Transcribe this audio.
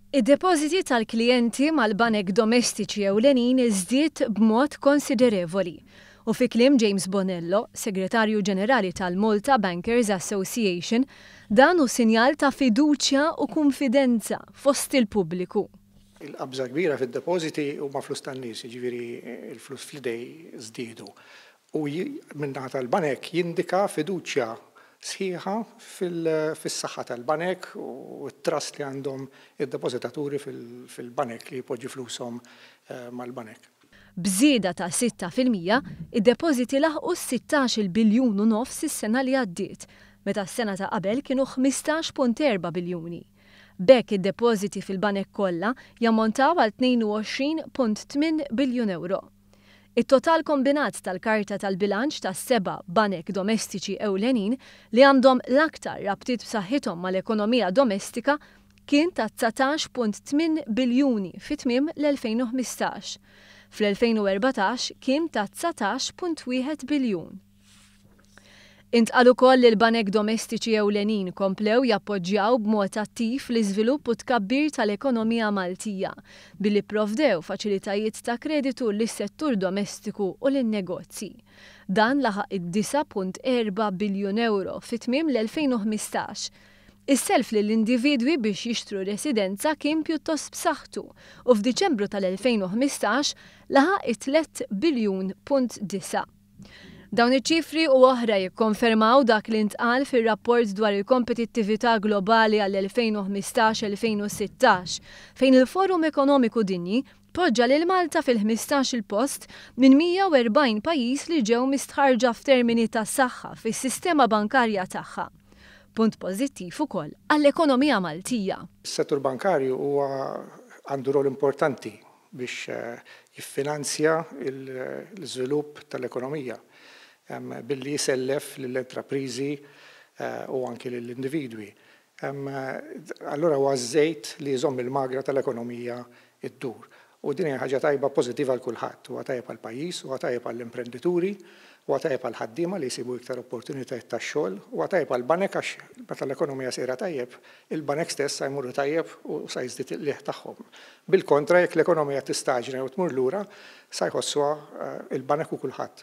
Id-depożiti tal-klijenti mal-banek domestiċi ewlenin żdied b'mod konsiderevoli. U fi kliem James Bonello, Segretarju Ġenerali tal-Malta Bankers Association, dan hu sinjal ta' fiduċja u kunfidenza fost il-pubbliku. Il-qabża kbira fid-depożiti huma flus tan-nies, jiġifieri l-flus fl-idej żdiedu. U min-naħa tal-banek jindika fiduċja sħiħa fis-saħħa tal-banek u t-trust li għandhom id-depożitaturi fil-banek li jpoġġu flushom mal-banek. B'żieda ta' 6%, id-depożiti laħqu s-sittax-il biljun u nofs is-sena li għaddiet, meta s-sena ta' qabel kienu 15.4 biljuni. B'hekk id-depożiti fil-banek kollha jammontaw għal 22.8 biljun ewro. It-total kombinat tal-karta tal-bilanċ tas-seba' banek domestiċi ewlenin li għandhom l-aktar rabtiet b'saħħithom mal-ekonomija domestika kien ta' 19.8 biljuni fi tmiem l-2015. Fl-2014 kien ta' 19.1 biljun. Intqal ukoll li l-banek domestiċi ewlenin komplew jappoġġjaw b'mod attiv l-iżvilupp u t-tkabbir tal-ekonomija Maltija billi pprovdew faċilitajiet ta' kreditu lis-settur domestiku u lin-negozji. Dan laħaq id-9.4 biljun ewro fi tmiem l-2015. Is-self lill-individwi biex jixtru residenza kien pjuttost b'saħħtu u f'Diċembru tal-2015 laħaq it-tliet biljun punt disa'. Dawn iċ-ċifri u oħra jikkonfermaw dak li ntqal fir-rapport dwar il-kompetittività globali għall-2015-2016, fejn il-Forum Ekonomiku Dinji poġġa lil Malta fil-ħmistax-il post minn 140 pajjiż li ġew mistħarrġa f'termini ta' saħħa fis-sistema bankarja tagħha. Punt pożittiv ukoll għall-ekonomija Maltija. Is-settur bankarju huwa għandu rol importanti biex jiffinanzja l-iżvilupp tal-ekonomija billi jsellef lill-intrapriżi u anki lill-individwi. Allura huwa ż-żejt li jżomm il-magra tal-ekonomija ddur. U din hija ħaġa tajba pożittiva għal kulħadd. Huwa tajjeb għall-pajjiż, huwa tajjeb għall-imprendituri, huwa tajjeb għall-ħaddiema li jsibu iktar opportunitajiet ta' xogħol, huwa tajjeb għall-banek għax meta l-ekonomija sejra tajjeb, il-banek stess sa jmorru tajjeb u sa jiżdied il-qligħ tagħhom. Bil-kontra, jekk l-ekonomija tistaġna jew tmur lura, sa jħossuha il-banek u kulħadd.